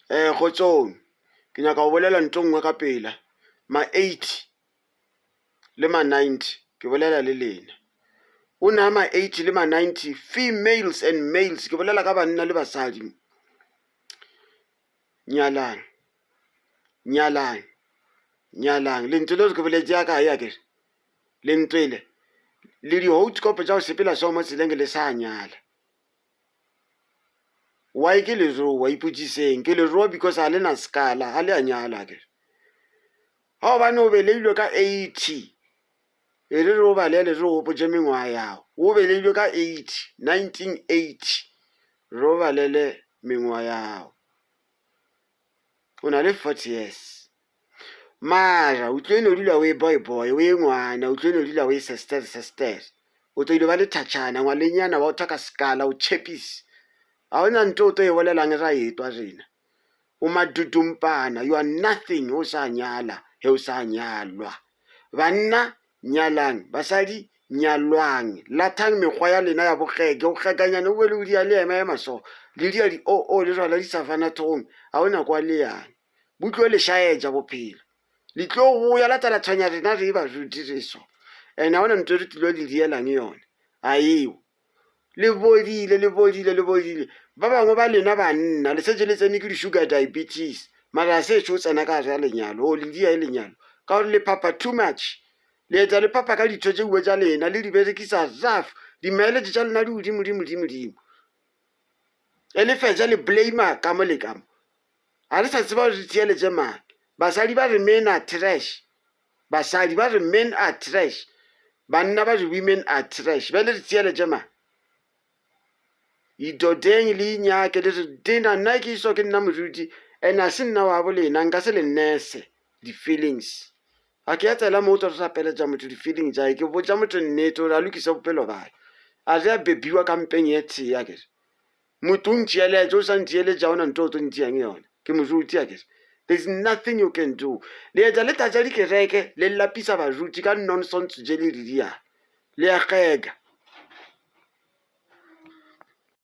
Kgotsong, ke nyaka go bolela ntho e nngwe ka pela. Ma eighty le ma ninety ke bolela le lena. O na ma eighty le ma ninety females and males ke bolela ka banna le basadi. Nyalang, nyalang, nyalang. Lentswe leo ke boletše ya kae akere? Lentswe le le di-houtkopo tša go sepela so mo tseleng le sa nyala. Why ke leroa? Ipotšiseng. Ke leroa because ga le na sekala, ga le a nyala akere. Ga gobane o beleilwe ka eighty, e re re o balele re o gopotše mengwaga yago. O beleilwe ka eighty, 1980, re o balele mengwaga yago. O na le 40 years. Mara o tlo no dula o e boy boy, o e ngwana, o tlo no dula o e sester sester. O tlo ile ba le thatšana, ngwanenyana wa o thoka sekala, o tšhepise. Ga o na ntho o tlo e bolelang ra etwa rena. O madudumpana, you are nothing o sa nyala, he o sa nyalwa. Banna nyalang, basadi nyalwang. Lathang mekgwa ya lena ya bogeke, go kgekanyana o be le o dia le ema ema so. Le dia di o o le rwala di savana thong, ga o na kwa le yang. Bo tlo le šaetša bophelo. Le tlo boya la tla la tshwenya rena re baruti re so. And ga ona ntho e re tlilo le dielang yona. A eo. Le bodile, le bodile, le bodile. Ba bangwe ba lena banna le šetše le tsene ke di-sugar diabetes. Mara ga se ešo tsena ka gare ga lenyalo. O le dia e lenyalo. Ka gore le phapha too much. Le etsa le phapha ka ditho tše uwe tša lena, le di berekisa rough. Di-mileage tša lena di godimo, dimo, dimo, dimo. E le fetša le blame ka mo le ka mo. Ga re sa tseba gore re theeletše mang. Basadi ba re men are trash. Basadi ba re men are trash. Banna ba re women are trash. Bjale re theeletše mang? Itoteng le inyake le re dena nna ke iso ke nna moruti and a se nna wa bo lena nka se le nurse di-feelings. Ga ke ya tsela mo o tlo re rapeletša motho di-feeling tša ke botša motho nnete gore a lokise bophelo bae. A re a bebiwa ka mpeng ye tee akere. Motho o ntšeeletše, o sa ntšeeletše, ga o na ntho o tlo ntšeang yona. Ke moruti akere. There's nothing you can do. Le etša le tlatša dikereke, le lapisa baruti ka nonsense tše le di diang. Le a geka.